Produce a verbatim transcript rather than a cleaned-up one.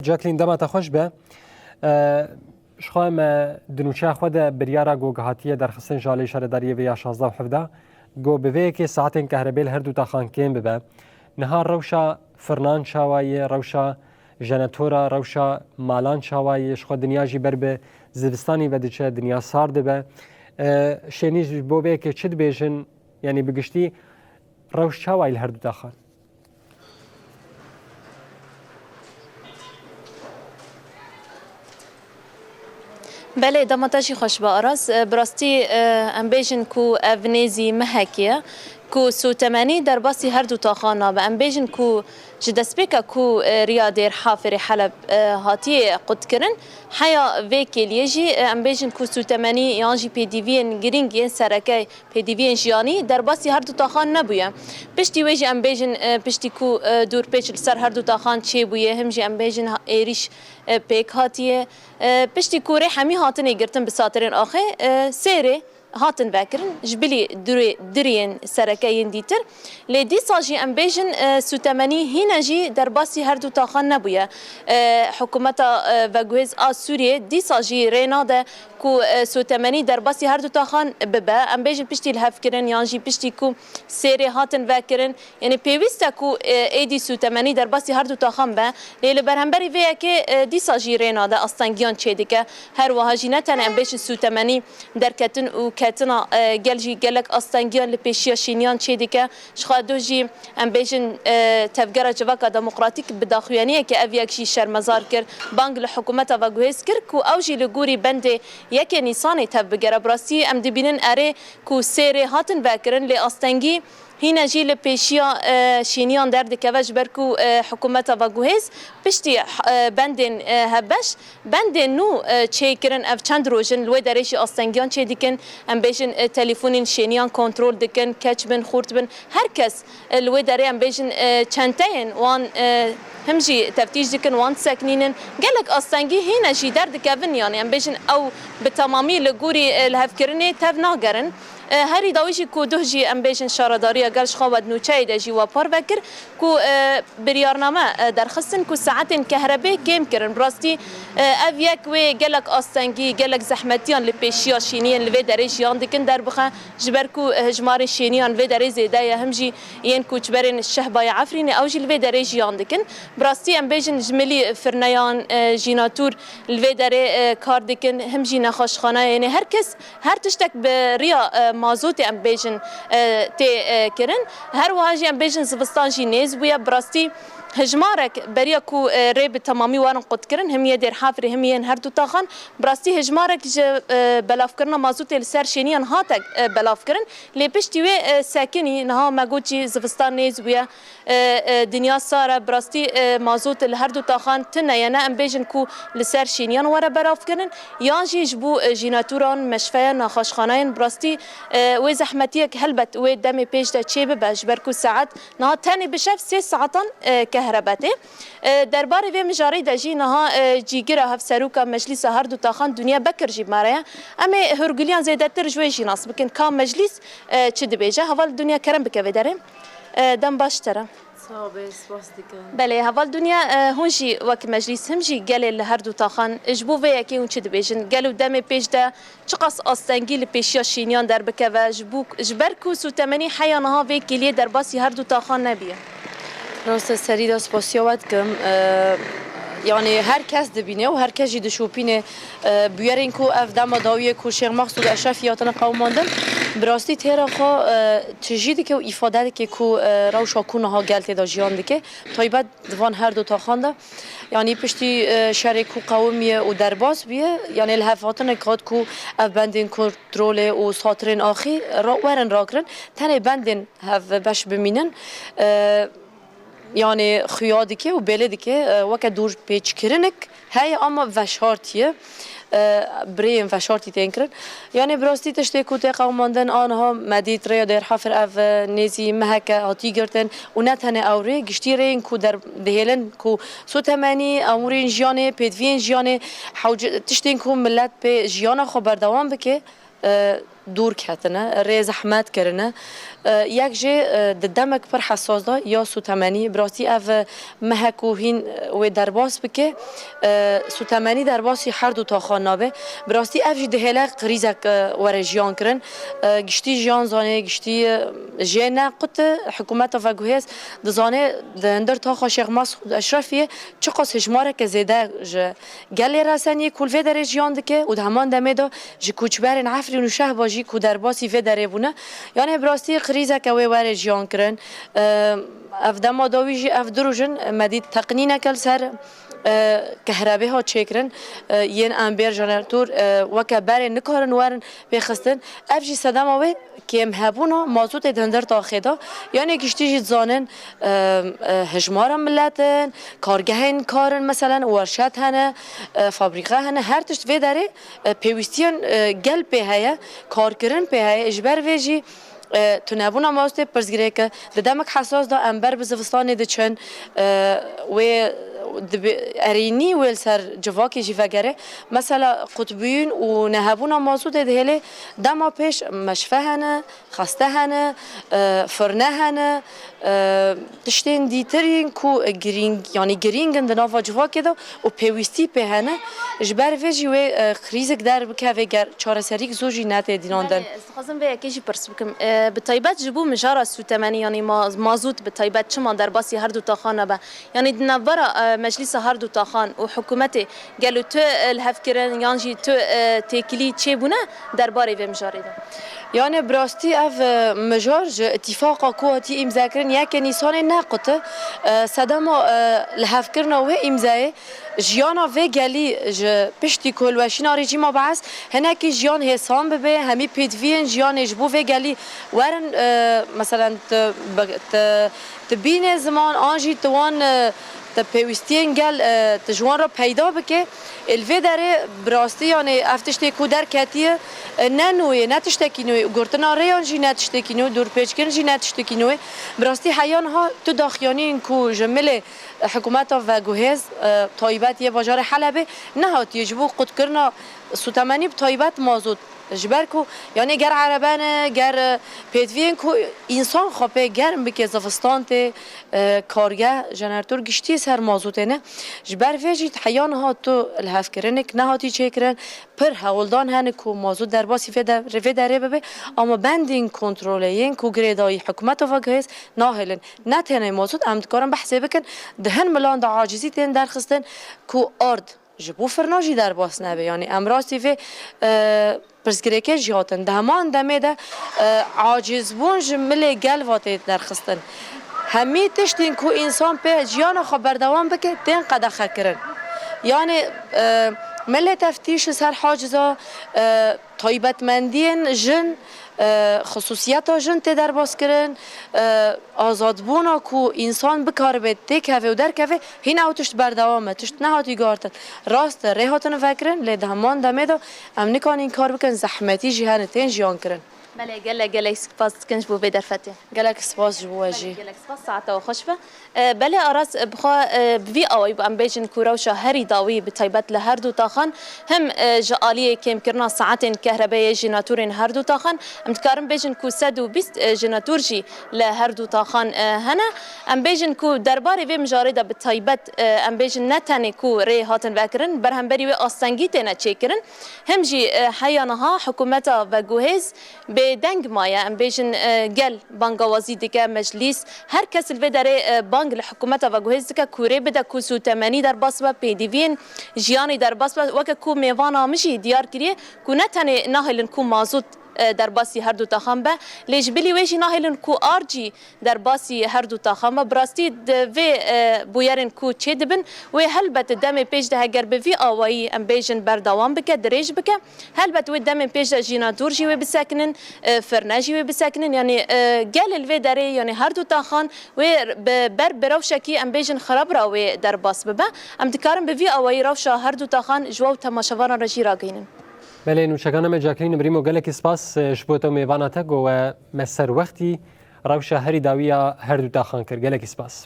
Jacqueline, dema te xweş be. E, Ji xwe me di nûçeya xwe de biryara ku hatiye derxistin ji alî şaredariyê vê ya şazdeh û hevdeh, ku bi vê yekê saetên kehrebê li her du taxan kêm bibe. Niha rewşa firnan çawa ye, rewşa jenetora, rewşa malan çawa ye, ji xwe dinya jî ber bi zivistanî ve diçe, dinya sar dibe. E, şênî ji bo vê yekê çi dibêjin, yanî bi giştî rewş çawa ye li her du taxan? Belê, dema te jî xweş be Aras. E, bi rastî, e, em bêjin ku ev nêzî mehekê ye ku sûtemenî derbasî her du taxan nabe. Em bêjin ku ji destpêka ku, e, riya Dêrhafirê Heleb, e, hatiye qutkirin, heya vê kêliyê jî, e, em bêjin ku sûtemenî yan jî pêdiviyên girîng yên sereke pêdiviyên jiyanî derbasî her du taxan nebûye. Piştî wê jî em bêjin, e, piştî ku, e, dûrpêç li ser her du taxan çêbûye, him jî em bêjin ha-, êrîş, e, pêk hatiye. E, piştî ku rê hemî hatine girtin bi satirên axê, e, sê rê hatin vekirin, ji bilî durê, diriyên sereke yên dîtir. Lê dîsa jî em bêjin, e, sûtemenî hîne jî derbasî her du taxan nebûye. E, hikûmeta, e, veguhêz a Sûriyê dîsa jî rê nade ku, e, sûtemenî derbasî her du taxan bibe. Em bêjin piştî lihevkirin yan jî piştî ku sê rê hatin vekirin. Yanî pêwîst e ku, e, êdî sûtemenî derbasî her du taxan be. Lê li berhemberî vê yekê, e, dîsa jî rê nade, astengiyan çêdike. Her wiha jî ne tenê em bêjin sûtemenî derketin û ketina, e, gel jî gelek astengiyan li pêşiya şêniyan çêdike. Ji xwe duh jî em bêjin, e, Tevgera Civaka Demokratîk bi daxuyaniyeke ev yek jî şermezar kir. Bang li hikûmeta veguhêz kir ku ew jî li gorî bendê yekê Nîsanê tev bigere. Bi rastî em dibînin erê ku sê rê hatin vekirin, lê astengî hîne jî li pêşiya, e, şêniyan derdikeve, ji ber ku, e, hikûmeta veguhêz piştî, e, bendên, e, hevbeş, bendên nû, e, çêkirin. Ev çend roj in li wê derê jî astengiyan çêdikin. Em bêjin, e, telefûnên şêniyan kontrol dikin, keç bin, xurt bin. Her kes, e, li wê derê em bêjin, e, çenteyên wan, e, him jî teftîş dikin, wan diseknînin. Gelek astengî hîne jî derdikevin, yanî em bêjin ew bi temamî li gorî, e, lihevkirinê tev nagerin. E, herî dawî jî ku duh jî em bêjin şaredariya gel ji xwe we di nûçeyê de jî we parve kir ku, e, biryarname, e, derxistin ku saetên kehrebê kêm kirin. Bi rastî, e, ev yek wê gelek astengî, gelek zehmetiyan li pêşiya şêniyên li vê derê jiyan dikin derbixe. Ji ber ku, e, hejmarê şêniyan vê derê zêde ye, him jî yên koçberên Şehbayê Efrînê ew jî li vê derê jiyan dikin. Bi rastî em bêjin ji milî firneyan, e, jînatûr li vê derê, e, kar dikin, him jî nexweşxaneyê. Yanî her kes, her tiştek bi riya, e, mazotê em bêjin, e, tê, e, kirin. Her wiha jî em bêjin zivistan jî nêz bûye. Bi rastî hejmarek beriya ku, e, rê bi temamî werin qutkirin, him yê Dêrhafirê him yên her du taxan, bi rastî hejmarek ji, e, belavkirina mazotê li ser şêniyan hate, e, belavkirin. Lê piştî wê, e, sekinî, niha me got jî zivistan nêz bûye. E, e, dinya sar e, bi rastî, e, mazot li her du taxan tune ye, ne em bêjin ku li ser şêniyan were belavkirin, yan jî ji bo, e, jînatûran, meşveyan, nexweşxaneyên, bi rastî, e, wê zehmetiyek helbet wê demê pêş de çê bibe, ji ber ku saet niha tenê bi şev sê saetan, e, kehrebe tê. E, derbarê vê mijarê de jî niha, e, cîgira hevseroka meclîsa her du taxan Dinya Bekir jî bi me re ye. Em ê hûrgiliyan zêdetir ji wê jî nas bikin. Ka meclîs, e, çi dibêje? Heval Dinya, kerem bike vê derê. E, dem baş te re. Sağ be, spas dikim. Belê, heval Dinya, e, hûn jî wek meclîs him jî gelê li her du taxan, ji bo vê yekê hûn çi dibêjin? Gelo demê pêş de çiqas astengî li pêşiya şêniyan derbikeve, ji bo, ji ber ku sûtemenî heya niha vê kêliyê derbasî her du taxan nebîye? Rast e, serî de spasiya we dikim. E, yanî her kes dibîne û her kes jî dişopîne, e, bûyerên ku ev dema dawiyê ku Şêx Mexsûd Eşrefî hatine qewimandin, bi rastî têra xwe, e, tijî dike û îfade dike ku, e, rewşa ku niha gel tê de jiyan dike, taybet di van her du taxan de. Yanî piştî, e, şerê ku qewimiye û derbas bûye, yanî lihevhatinek hat ku ev bendên kontrolê û satirên axî ra-, werin rakirin. Tenê bendên hevbeş bimînin. E, yanî xuya dike û belê dike, e, weke dûrpêçkirinek heye, ama veşartî ye. E, bi rêyên veşartî tên kirin. Yanî bi rastî tiştê ku tê qewimandin, aniha me dît rêya Dêrhafir ev, e, nêzî meheke hatî girtin û ne tenê ew rê, giştî rêyên ku der-, dihêlin ku sûtemenî, emûrên jiyanê, pêdiviyên jiyanê, hewce-, tiştên ku milet pê jiyana xwe berdewam bike, e, dûr ketine, rê zehmet kirine. E, yek jê, e, di demek pir hesas de ya sûtemenî, bi rastî ev, e, mehek û hîn, e, wê derbas bike. E, sûtemenî derbasî her du taxan nabe. Bi rastî ev jî dihêle krîzek, e, were jiyan kirin. E, giştî jiyan zanê, giştî, e, jê ne qut e, hikûmeta veguhêz dizane di hundir taxa Şêx Mesûd Eşrefiyê çiqas hejmareke zêde ji gelê reseniyê ku li vê derê jiyan dike û di heman demê de ji koçberên Efrîn û Şehba jî ku derbasî vê derê bûne. Yanê bi rastî krîzeke wê were jiyan kirin. Ev dema dawî jî ev du roj in me dît teqnîneke li ser, e, kehrebê hat çêkirin. E, yên em bêr jeneratör, e, weke berê nikarin werin pêxistin. Ev jî sedema wê kêmhebûna mazotê di hundir taxê de. Yanê giştî jî dizanin, e, e, hejmara milet in, kargehên kar in, meselen, werşet hene, e, fabrîqe hene, her tişt vê derê, e, pêwîstiyên, e, gel pê heye, karkirin pê heye. Ji ber vê jî, e, tunebûna mazotê pirsgirêk e. Di demek hesas de em ber bi zivistanê diçin, e, wê dibe-, erênî wê li ser civakê jî vegere. Mesela qutbûyîn û nehebûna mazotê dihêlê dema pêş meşfe hene, xeste hene, e, firne hene, e, tiştên dîtir yên ku girîng, yanî girîng in di nava civakê de û pêwîstî pê hene. Ji ber vê jî wê, e, krîzik derbikeve ger çareserîk zû jî netê dînandin. Belê, ez dixwazim vê yekê jî pirs bikim. E, bi taybet ji bo mijara sûtemenî, yanî ma-, mazût bi taybet çima derbasî her du taxan nabe? Yanî di navbera, e, meclîsa her du taxan û hikûmetê gelo tu, e, lihevkirin yan jî tu, e, têkilî çêbûne derbarê vê mijarê de? Yanê bi rastî ev, e, mijar ji îtîfaqa ku hatî îmzekirin yekê Nîsanê ne qut e. E, sedema, e, lihevkirina wê îmzeyê jiyana vê gelî ji piştî ku hilweşîna rejîma Bees hinekî jiyan hêsan bibe, hemî pêdiviyên jiyanê ji bo vê gelî werin, e, meselen tu, tu, tu bînê ziman an jî tu wan, e, tu pêwîstiyên gel, e, tu ji wan re peyda bike. Ê, li vê derê bi rastî, yanî ev tiştê ku derketiye, e, ne nû ye, ne tiştekî nû ye. Gurtina rêyan jî ne tiştekî nû, dûrpêçkirin jî ne tiştekî nû ye. Bi rastî heya niha tu daxuyaniyên ku ji milê hikûmeta veguhêz, e, taybet yê bajarê Helebê nehatiye ji bo qutkirina sûtemenî bi taybet mazot. Ji ber ku, yanî ger erebe ne, ger, e, pêdiviyên ku însan xwe pê germ bike, zivistan tê, e, kargeh, jeneratör giştî ser mazotê ne. Ji ber vê jî heya niha tu lihevkirinek nehatî çêkirin. Pir hewldan hene ku mazot derbasî vê de-, vê derê bibe, ama bendên kontrolê yên ku girêdayî hikûmeta veguhêz nahêlin. Ne tenê mazot, em dikarin behsê bikin, di hin milan de acizî tên derxistin ku ard ji bo firna jî derbas nebe. Yanî em rastî vê, e, pirsgirêkê jî hatin. Di heman demê de, e, acizbûn ji milê gel ve tê derxistin. Hemî tiştên ku însan pê jiyana xwe berdewam bike, tên qedexekirin. Yanî, e, milê teftîş li ser haciza, e, taybetmendiyên jin, e, xisûsiyeta jin tê derbaskirin, e, azadbûna ku însan bikaribe têkeve û derkeve, hîn ew tişt berdewam e, tişt nehatî guhartin. Rast e, rê hatin vekirin, lê di heman demê de em nikarin înkar bikin, zehmetî jî hene, tên jiyan kirin. Belê, gelek, gelek spas dikin ji bo vê derfetê. Gelek spas ji bo we jî. Gelek spas, saeta we xweş be. E, belê Aras, e, bi xwe, e, bi vî awayî em bêjin ku rewşa herî dawî bi taybet li her du taxan, him, e, ji aliyê kêmkirina saetên kehrebeyê jeneratûrên her du taxan, em dikarin bêjin ku sed û bîst, e, jeneratûr jî li her du taxan, e, hene. Em bêjin ku derbarê vê mijarê de bi taybet, e, em bêjin ne tenê ku rê hatin vekirin, berhemberî wê astengî têne çêkirin, him jî, e, heya niha hikûmeta veguhêz bêdeng maye, em bêjin, e, gel bangawazî dike, meclîs, her kes li vê derê, e, bang li hikûmeta veguhêz dike ku rê bide ku sûtemenî derbas be, pêdiviyên jiyanê derbas be. Weke ku mêvana min jî diyar kiriye ku ne tenê nahêlin ku mazût, e, derbasî her du taxan be, lê ji bilî wê jî nahêlin ku ard jî derbasî her du taxan be. Bi rastî di vê, e, bûyerên ku çêdibin, wê helbet demê pêş de heger bi vî awayî em bêjin berdewam bike, dirêj bike. Helbet wê demên pêş de jeneratûr jî wê bisekinin, e, firne jî wê bisekinin. Yanî, e, gel li vê derê, yanî her du taxan wê bi ber bi rewşekî em bêjin xirab re wê derbas bibe. Em dikarin bi vî awayî rewşa her du taxan ji we û temaşevanan re jî ragihînin. Belê, nûçegana me Jacqueline Brîmo, gelekî spas, e, ji bo te û mêvana te ku we me ser wextî rewşa herî dawî ya her du taxan kir. Gelekî spas.